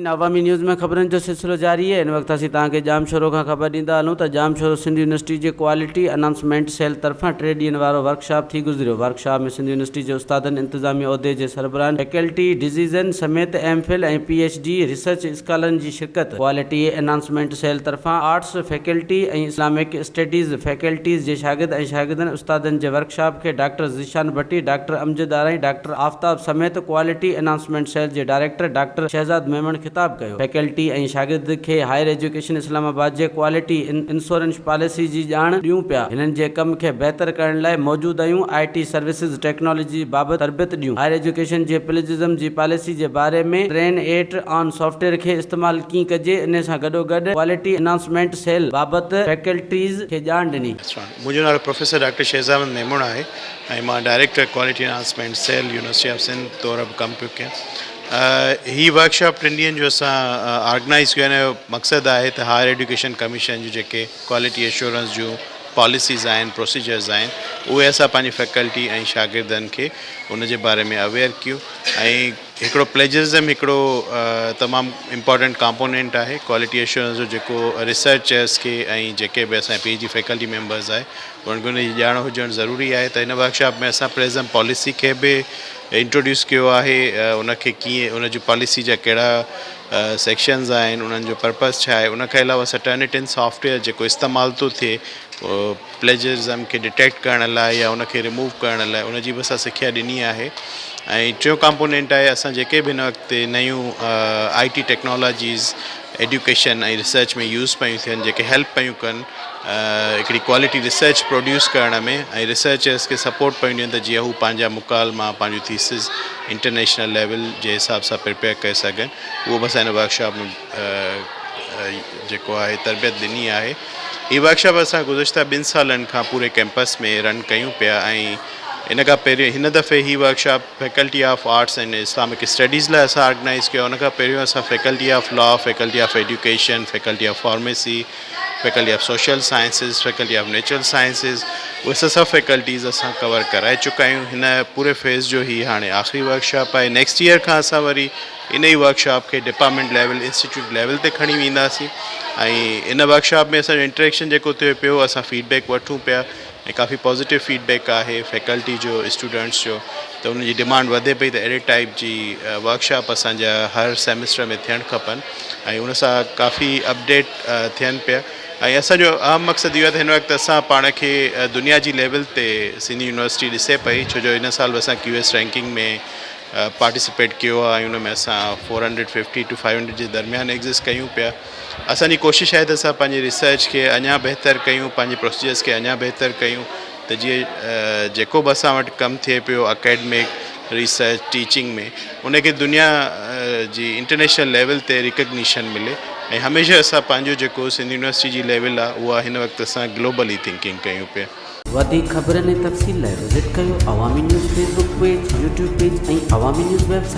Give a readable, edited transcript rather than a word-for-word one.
ناظرين عوامي نيوز ۾ خبرن جو سلسلو جاري آهي ان وقت اسين توهان کي ڄامشورو کان خبر ڏيندا هلون ته ڄامشورو سنڌ يونيورسٽي جي ڪوالٽي انائونسمينٽ سيل طرفان ٽي ڏينهن وارو ورڪشاپ ٿي گذريو ورڪشاپ ۾ سنڌ يونيورسٽي جي استادن انتظامي عهدي جي سربراهن فيڪلٽي ڊزيزن سميت M Phil ۽ P H D research اسڪالرن جي شرڪت ڪوالٽي انهانسمينٽ سيل طرفان arts faculty ۽ Islamic studies faculties جي شاگرد ۽ شاگردن استادن جي ورڪشاپ کي doctor Zeeshan Bhatti, doctor Amjad Arain, doctor Aftab سميت ڪوالٽي انهانسمينٽ سيل جي ڊائريڪٽر ڊاڪٽر شهزاد ميمڻ خطاب ڪيو. فيڪلٽي ۽ شاگرد کي هائير ايجوڪيشن اسلام آباد جي ڪوالٽي انشورنس پاليسي جي ڄاڻ ڏيون پيا، هنن جي ڪم کي بهتر ڪرڻ لاء موجود آهيون، آء ٽي سروسز ٽيڪنالاجي بابت تربيت ڏيون، هائير ايجوڪيشن جي پليجزم جي پاليسي جي باري ۾ ٽرين ايٽ آن سافٽويئر کي استعمال ڪيئن ڪجي انهي سان گڏوگڏ ڪوالٽي انهانسمينٽ سيل بابت فيڪلٽيز کي ڄاڻ ڏني. منهنجو نالو پروفيسر ڊاڪٽر شهزاد احمد ميمڻ آهي ۽ مان director quality enhancement cell university of Sindh طور به ڪم پيو ڪيان. هي ورڪشاپ ٽن ڏينهن جو اسان آرگنائيز ڪيو ان جو مقصد آهي ته هائر ايڊيوڪيشن ڪميشن جون جيڪي ڪوالٽي اشورنس جون پاليسيز آهن پروسيجرز آهن اهي اسان پنهنجي فيڪلٽي ۽ شاگردن کي ان جي باري ۾ اويئر ڪيون ۽ هڪڙو پليجرزم هڪڙو تمام امپارٽنٽ ڪامپونينٽ آهي ڪوالٽي اشورنس جو جيڪو ريسرچرس کي ۽ جيڪي به اسان جي P H D faculty members آهي انهن کي ان جي ڄاڻ هجڻ ضروري آهي ته هن ورڪشاپ ۾ اسان پليجرزم پاليسي کي به انٽروڊيوس ڪيو آهي ان کي ڪيئن ان جي پاليسي جا ڪهڙا سيڪشنز آهن انهن جو پرپز ڇا آهي ان کان علاوه اسان turn it in soft where جيڪو استعمال ٿو ٿئي پليجرزم کي ڊٽيڪٽ ڪرڻ لاء يا ان کي ريموو ڪرڻ لاء ان جي به اسان سکيا ڏني آهي ۽ ٽيون ڪمپونينٽ آهي اسان جيڪي به هن وقت نيون I T technologies education ۽ research ۾ use پيون ٿين جيڪي هيلپ پيون ڪن هڪڙي ڪوالٽي ريسرچ پروڊيوس ڪرڻ ۾ ۽ ريسرچرس کي سپورٽ پيون ڏين ته جيئن هو پنهنجا مڪالما پنهنجون ٿيسز انٽرنيشنل ليول جي حساب سان پريپيئر ڪري سگهن اهو به اسان هن ورڪشاپ ۾ جيڪو آهي تربيت ڏني آهي. هي ورڪشاپ اسان گذشته ٻن سالن کان پوري ڪيمپس ۾ رن ڪيون پيا ۽ ان کان پهريون هن دفعي هي workshop faculty of arts and Islamic studies لاء اسان آرگنائيز ڪيو ان کان پهريون اسان faculty of law, faculty of education, faculty of pharmacy, faculty of social sciences, faculty of natural sciences اهي سڀ فيڪلٽيز اسان ڪور ڪرائي چڪا آهيون هن پوري فيز جو هي هاڻي آخري ورڪشاپ آهي نيڪسٽ ايئر کان اسان وري ان ئي ورڪشاپ کي ڊپارٽمينٽ ليول انسٽيٽيوٽ ليول تي کڻي وينداسين ۽ ان ورڪشاپ ۾ اسان جو انٽريڪشن جيڪو ٿئي پيو اسان فيڊ بيڪ وٺون پيا ۽ ڪافي پازيٽو فيڊ بيڪ آهي فيڪلٽي جو اسٽوڊنٽس جو ته ان جي ڊمانڊ وڌي پئي ته اهڙي ٽائپ جي ورڪشاپ اسان جا هر سيمسٽر ۾ ٿيڻ کپن ۽ ان سان ڪافي اپڊيٽ ٿين پيا ۽ اسان جو اهم مقصد اهو آهي ته هن وقت اسان پاڻ کي دنيا جي ليول تي سنڌ يونيورسٽي ڏسي پئي ڇو جو هن سال به اسان ڪيو ايس رينڪنگ ۾ پارٽيسپيٽ ڪيو آهي ۽ ان ۾ اسان 450 ٽو 500 جي درميان ايگزسٽ ڪيون پيا اسان جي ڪوشش آهي ته اسان پنهنجي ريسرچ کي اڃا بهتر ڪيون پنهنجي پروسيجرس کي اڃا بهتر ڪيون ته جيئن جيڪو به اسان وٽ ڪم ٿئي پيو اڪيڊمڪ ريسرچ ٽيچنگ ۾ ان کي دنيا جي انٽرنيشنل ليول تي ريڪگنيشن ملي ۽ هميشه اسان پنهنجو جيڪو سنڌ يونيورسٽي جي ليول آهي اها هن وقت اسان گلوبلي ٿنڪنگ ڪيون پيا. وڌيڪ خبرن ۽ تفصيل لاء وزٽ ڪيو Awami news Facebook page, YouTube page ۽ Awami news website.